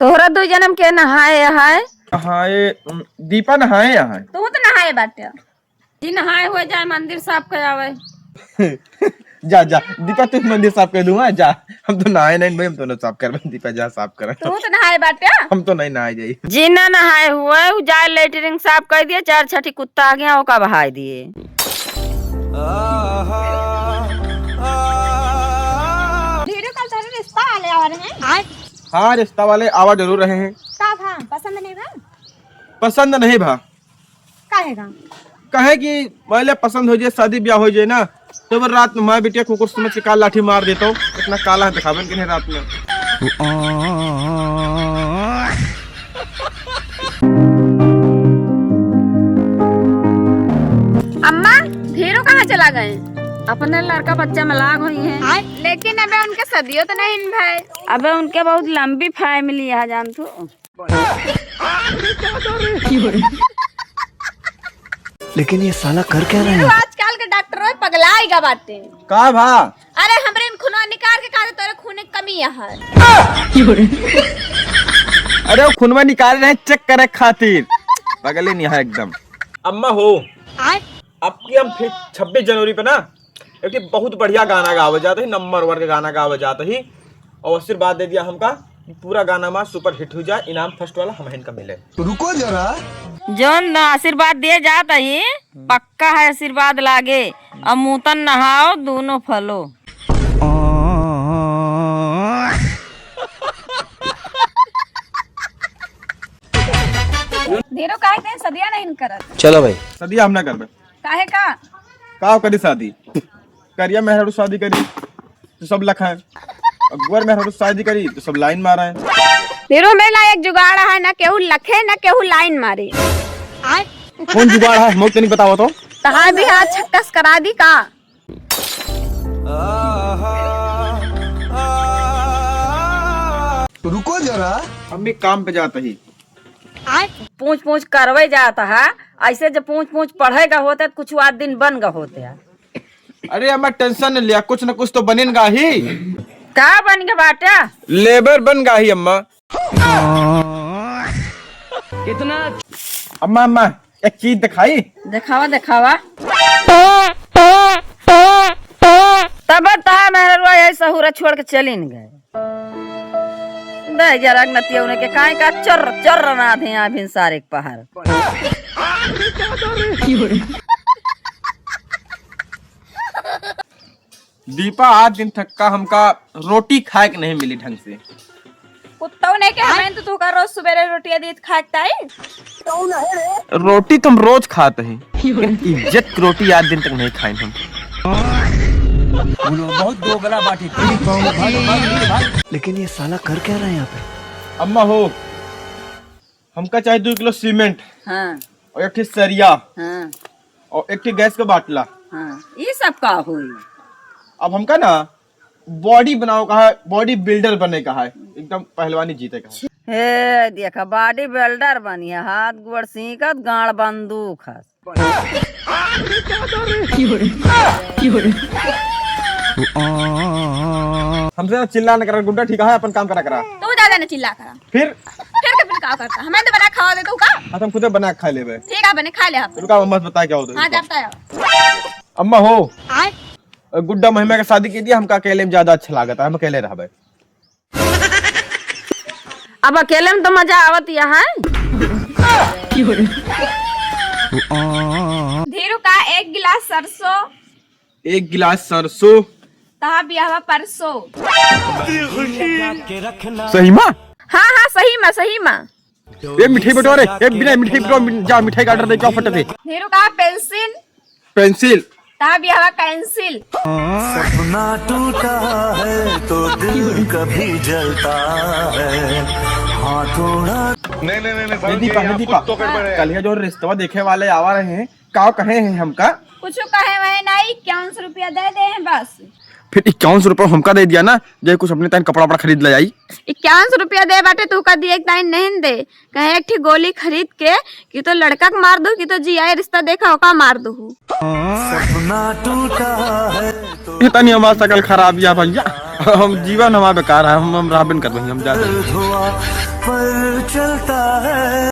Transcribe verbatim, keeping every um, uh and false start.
तोहरा दो जन्म के नहाए है? नहाए, उम, दीपा नहाए यहाँ। तू तो नहाए बाटे। जी नहाए हुए जाए, मंदिर साफ कर आवे। जा, जा, दीपा, तू मंदिर साफ कर दूंगा, जा। हम तो नहाए नहीं भाई, हम तो ना साफ करबे, दीपा, जा साफ कर। तू तो नहाए बाटे। हम तो नहीं नहाए जाई। जी ना नहाए हुए, उ जाए लेटरिन साफ कर दिए, चार छठी कुत्ता आ गया, ओका बहाए दिए। वीडियो कॉल तोहरे रिश्ता वाले आ रहे हैं। हाँ, रिश्ता वाले आवा जरूर रहे हैं। का भा, पसंद नहीं भा? पसंद नहीं भा। काहे का? काहे कि पहले पसंद हो जाए, शादी ब्याह हो जाए ना, तो वो रात में माँ बिटिया कुकुर समझ के काल लाठी मार देता हूँ। इतना काला दिखावन के नहीं रात में। अम्मा, धीरू कहाँ चला गए? अपने लड़का बच्चा में लाग हुई हैं। लेकिन अबे उनके सदियों तो नहीं भाई। अबे उनके बहुत लंबी फैमिली है, जान तू। लेकिन ये साला कर क्या रहा है? आजकल के डॉक्टर पगलाई गा बाटे। का भा? अरे हमरे इन खूनवा निकाल के कहा तोरे खून के कमी है। अरे वो खूनवा निकाल रहे हैं चेक करे खातिर। पगले नहीं है एकदम। अम्मा हो, आय? अब की हम फिर छब्बीस जनवरी पे ना एक ठे बहुत बढ़िया गाना गावे जात ही, नंबर वन के गाना गावे जात ही, और आशीर्वाद दे दिया हमका, पूरा गाना मा सुपर हिट हो जाए, इनाम फर्स्ट वाला हम इनका मिले। रुको जरा। जौन आशीर्वाद दिए जात ही, पक्का है आशीर्वाद लागे। अब मूतन नहाओ दोनों फलो। धीरू काहे ते सदिया नहीं करत? चलो भाई। सदिया हम ना करबे। काहे का? का करी शादी? करिया मेहरारू शादी करी तो सब लखाएं, और गोर मेहरारू शादी करी तो सब लाइन माराएं। धीरू, मेरे ला एक जुगाड़ है, ना केहू लखे ना केहू लाइन मारे। कौन जुगाड़ है, मौत नहीं बताओ तो। तहार भी हाथ छक्कस करा दी का? रुको जरा। हम भी काम पे जाते ही। पूछ पूछ करवे जात है, ऐसे जब पूछ पूछ पढ़ेगा होते तो कुछ आध दिन बन गा होते है। अरे अम्मा, टेंशन न लिया, कुछ न कुछ तो बनेन गा ही। का बन गा बाटे? लेबर बन गा ही अम्मा। कितना? अम्मा, अम्मा, एक चीज दिखाई। दिखावा, दिखावा। तब तहा मेहररुआ यही सहूरा छोड़ के चलिन गए। दे जरा नतिया उन्हें के काहे का चर चर ना थे यहाँ भिन सारे के पहाड़। दीपा, आज दिन तक का हमका रोटी खाए के नहीं मिली ढंग से। कुत्तौ नहीं के हमें तो तू का रोज सुबेरे रोटियां दीत खाए के ताई। रोटी तो हम रोज खाते हैं, लेकिन इज्जत की रोटी आज दिन तक नहीं खाए हम। वो लोग बहुत दोगला बाटे। लेकिन ये साला कर क्या रहा है यहाँ पे? अम्मा हो, हमका चाहे दो किलो सीमेंट हाँ। और एक ठे सरिया हाँ। और एक ठे गैस का बाटला। हाँ, ये सब का होई? अब हमका ना बॉडी बनाओ का है, बॉडी बिल्डर बने का है, एकदम पहलवानी जीते का है। हे देखा, बॉडी बिल्डर बनिया, हाथ गोड़ सींकत, गाड़ बंदूक है। हमसे ना चिल्ला न करा गुड्डा, ठीक है, अपन काम करा करा। तू ज्यादा न चिल्ला करा। फिर? फिर के अपन का करता? हमें तो बना खावा दे तू का? हाँ, तो हम खुदे बना के खा लेबे। ठीक है, बने खा ले आप। रुका, मत बता क्या होता है। हाँ, जाता है। अम्मा हो। आय? गुड्डा महिमा के शादी के दिया, हमका अकेले में ज्यादा अच्छा लागत है, हम अकेले रहबे। अब अकेले में तो मजा आवत यह है। धीरू का एक गिलास सरसों। एक गिलास सरसों। तहा बियाहवा परसों। सही मा? हाँ, हाँ, सही मा, सही मा। ए मिठाई बटोरे, ए बिना मिठाई बटोरे, जा मिठाई का ऑर्डर दे, जाओ फटे से। धीरू का पेंसिल। पेंसिल। ता बियाहवा कैंसिल। सपना टूटा है तो दिल कभी जलता है, हाँ थोड़ा। नहीं, नहीं, नहीं, नहीं, ए दीपा, ए दीपा, कुछ तो गड़बड़ है। कल के जो रिश्तवा देखे वाले आवा रहे हैं, का कहे हैं हमका? कुछ कहे वहे नहीं, इक्यावन सौ रुपया दे दे हैं बस। फिर इक्यावन सौ रुपया हमका दे दिया ना, जे कुछ अपने ताईं कपड़ा वपड़ा खरीद ले आई। इक्यावन सौ रुपया दे बाटे, तू का दिए ताईं नहीं दे। कहे एक ठी गोली खरीद के कि तो लड़का के मार दू, कि तो जी आए रिश्ता देखा ओका मार दू। इतनी हमार शकल खराब या भैया, हम जीवन हमार बेकार है, हम, हम रहबे न करबे, हम जाते हैं।